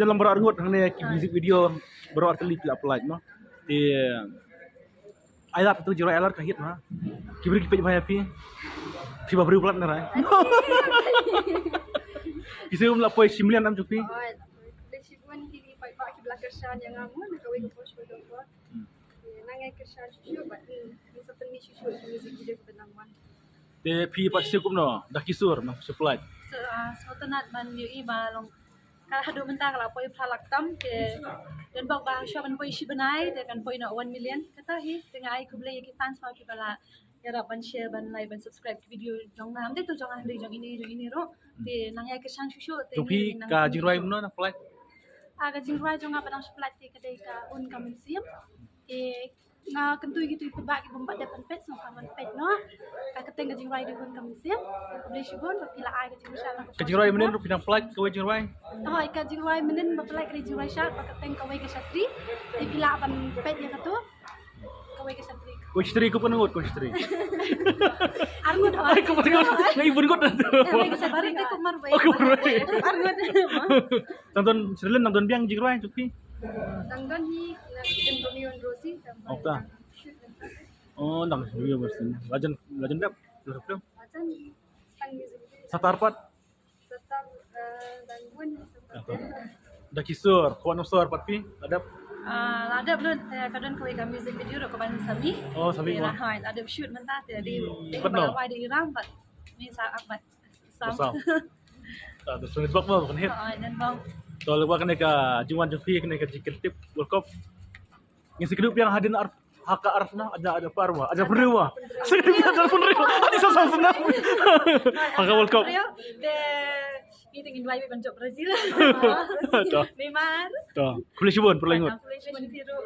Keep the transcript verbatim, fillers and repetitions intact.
Lang baroh arngut hangne ki music video baroh artylli phi la pynlait mo. Te ai lad tu, jingrwai ai lad ka hit ma. Ki briew ki peit bha ïa phi. Phi ba briew palat na rai. Ki shu la poi shi million nam jong phi. Dei shibun ki paidbah kiba la kyrshan ïa nga mo na kawei ka por shu dong ko. Nang ai kyrshan shuh shuh bad ngi sa pynmih shuh shuh ki music video kiba nang wan. Te phi pat shu kumno da ki sur nang shu pynlait? Sngewtynnat ban ïohi ba long ka haduh mynta ka la poi phra lak tam. Te don bok ba shu ban poi shi bnai te kan poi noh one million. Kata hi te nga ai khublei ïa ki fans ba kiba la ïarap ban share, ban like, ban subscribe ki video jong nga. Ym dei to jong nga, hynrei jong ine jong ine ruh. Te nang ai kyrshan shuh shuh te. Jong phi ka jingrwai kumno nang pynlait? Ah, ka jingrwai jong nga ba dang shu pynlait te ka dei ka Un Ka Mynsiem. Te nga kyntu ïa kito ki paidbah ki bym pat dep ban peit, sngewbha ban peit noh. Ka kyrteng ka jingrwai dei Un Ka Mynsiem. Khublei shibun ba phi la ai ka jingrwai. Ka jingrwai mynnin ruh phi nang pynlait kawei jingrwai? Hooid, ka jingrwai mynnin ba pynlait ka dei jingrwai shad ba kyrteng Kawei Ka Shatri. Te phi lah ban peit ïa kato. Kawei Ka Shatri. Kawei Shatri, kawei ngut, kawei Shatri. Arngut. Ai, kawei ngut. Ngai bun ngut. Kawei Ka Shatri te kumar wei. Oh, kumar wei. Arngut. Nang don shalin, nang don biang jingrwai jong phi? Nang don hi, nang don Romeo and Rosie. Oh ta. Oh, nang Romeo and Rosie. Lajan, lajan dep. Lajan. Sang music. Satar pat. Satar, eh, dang bun, satar. Da ki sur, khwan sur pat phi, la dep? Ah, la dep lut, eh, ka don kawei ka music video ruh ka ban sami. Oh, sami. Te la, hai, la dep shoot mynta te di. Pat no? Ba wai di Iran pat. Ni sa ak bat. Sam. Sam. Ta tu suni bok mo kan hit. Hai, dan bang. To, lepas kane ka jingwan jong phi kane ka jingkyrtip World Cup. Ngin sa kynduh biang hadien ar ha ka ar snem, ada, ada par ma, ada pynriew ma. Sa kynduh biang ada pynriew. Adi sa sa snem. Ha ka World Cup. Te ngi te ngin duwai ban jop Brazil. To. Neymar. To. Khublei shibun, pyrlai ngut. Khublei shibun phi ruh.